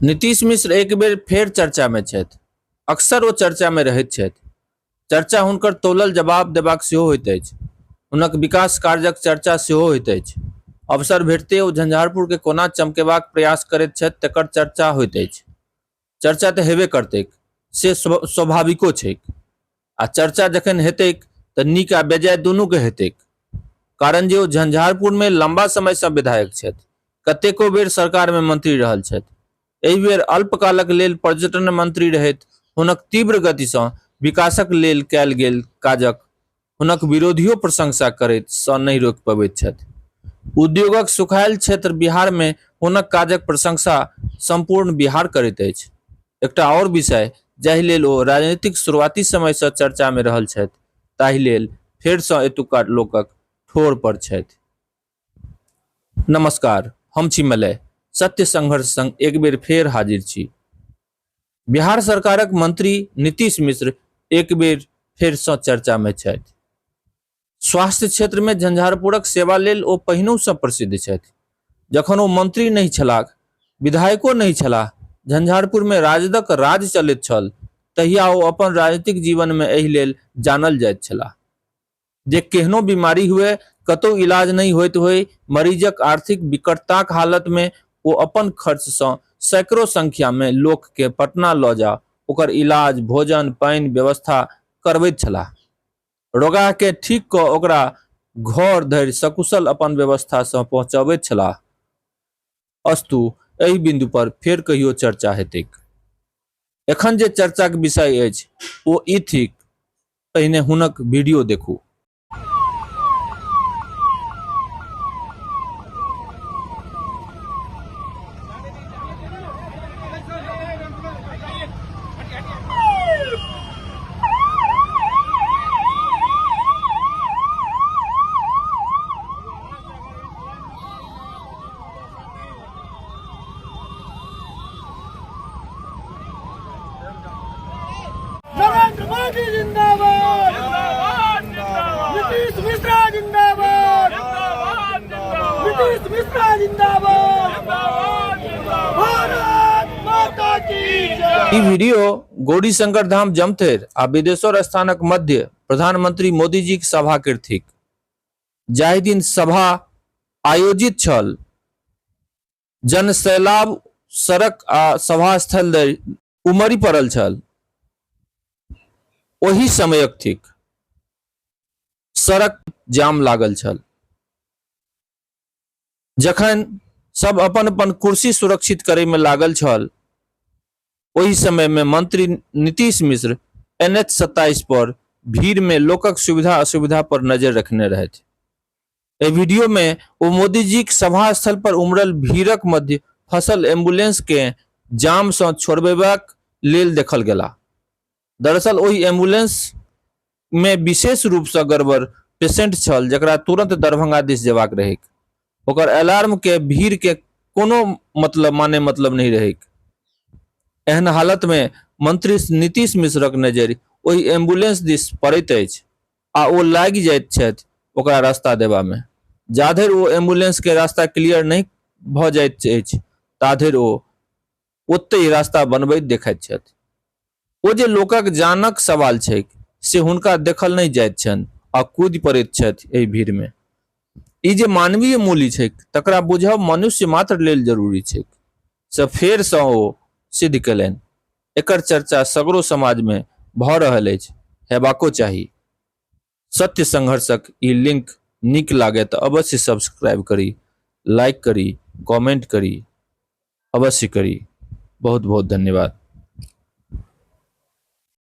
नीतीश मिश्र एक बेर फेर चर्चा मे छथि। अक्सर ओ चर्चा मे रहैत छथि। चर्चा हुनकर तौलल जवाब देबाक सेहो होइत अछि। हुनक विकास कार्यक चर्चा सेहो होइत अछि। अवसर भेटिते ओ झंझारपुर के कोना चमकेबाक प्रयास करैत छथि तकर चर्चा होइत अछि। चर्चा तऽ हेबे करतैक, से स्वाभाविको छैक। आ चर्चा जखन हेतैक तऽ नीक आ बेजाय दुनूके हेतैक। कारण जे ओ झंझारपुरमे लम्बा समयसँ विधायक छथि। कतेको बेर सरकारमे मंत्री रहल छथि। एहि बेर अल्पकालक लेल पर्यटन मंत्री रहैत हुनक तीव्र गतिसँ विकासक लेल कयल गेल काजक हुनक विरोधियो प्रशंसा करैत सँ नहि रोकि पबैत छथि। उद्योगक सुखायल क्षेत्र बिहारमे हुनक काजक प्रशंसा सम्पूर्ण बिहार करैत अछि। एकटा आओर विषय जाहि लेल ओ राजनीतिक शुरुआती समय सँ चर्चा मे रहल छथि ताहि लेल फेर सँ एतुका लोकक ठोर पर छथि। नमस्कार, हम छी मलय, सत्य संघर्ष संग एक बेर फेर हाजिर छी। बिहार सरकारक मंत्री नीतीश मिश्र एक बेर फेर सँ चर्चा मे छथि। स्वास्थ्य क्षेत्र मे झंझारपुरक सेवा लेल ओ पहिनहु सँ प्रसिद्ध छथि। जखन ओ मंत्री नहि छलाह, विधायको नहि छलाह, झंझारपुर मे राजदक राज चलैत छल, तहिया ओ अपन राजनीतिक जीवन मे एहि लेल जानल जाइत छलाह। जे केहनो बीमारी हुए, कतौ इलाज नहि होइत होय, मरीजक आर्थिक विकटताक हालत मे ओ अपन खर्च सँ सैकड़ों संख्या मे लोक के पटना लऽ जा ओकर इलाज, भोजन, पानि व्यवस्था करबैत छलाह। रोगाहकेँ ठीक कऽ ओकरा घर धरि सकुशल अपन व्यवस्थासँ पहुँचबैत छलाह। अस्तु, एहि बिन्दु पर फेर कहियो चर्चा हेतैक। एखन जे चर्चाक विषय अछि ओ ई थिक, पहिने हुनक वीडियो देखू। नरेंद्र मोदी जिंदाबाद, नीतीश मिश्रा जिंदाबाद, नीतीश मिश्रा जिंदाबाद, भारत माता की जय। ई वीडियो गौरीशंकर धाम जमथेर आ विदेश्वर स्थानक मध्य प्रधानमंत्री मोदीजीक सभा केर थिक। जाहि दिन सभा आयोजित छल, जनसैलाब सड़क आ सभा स्थल धरि उमड़ि पड़ल छल। ओहि समयक थिक। सड़क जाम लागल छल। जखन सब अपन अपन कुर्सी सुरक्षित करे में लागल छल, ओहि समय में मंत्री नीतीश मिश्र एन एच 27 पर भीड़ में लोकक सुविधा असुविधा पर नजर रखने रहथि। एहि वीडियो में ओ मोदीजीक सभा स्थल पर उमड़ल भीड़क मध्य फंसल एम्बुलेंस के जाम सँ छोड़बेबाक लेल देखल गेलाह। दरअसल ओहि एम्बुलेंस मे विशेष रूप सँ गड़बड़ पेशेंट छल जकरा तुरंत दरभंगा दिस जेबाक रहैक। ओकर अलार्म के भीड़ के कोनो मतलब माने मतलब नहि रहैक। एहन हालत मे मंत्री नीतीश मिश्रक नजरि ओहि एम्बुलेंस दिस पड़ैत अछि आ ओ लागि जाइत छथि ओकरा रास्ता देबा मे। जाधरि ओ एम्बुलेंस के रास्ता क्लियर नहि भ जाइत अछि ताधरि ओ ओतहि रास्ता बनबैत देखाइत छथि। ओ जे लोकक जानक सवाल छैक से हुनका देखल नहि जाइत छनि आ कूदि पड़ैत छथि एहि भीड़मे। ई जे मानवीय मूल्य छैक तकरा बुझब मनुष्य मात्र लेल जरूरी छैक से फेरसँ ओ सिद्ध कयलनि। एकर चर्चा सगरो समाजमे भऽ रहल अछि, हेबाको चाही। सत्य संघर्षक ई लिंक नीक लागय तऽ अवश्य सब्सक्राइब करी, लाइक करी, कमेंट करी, अवश्य करी। बहुत बहुत धन्यवाद।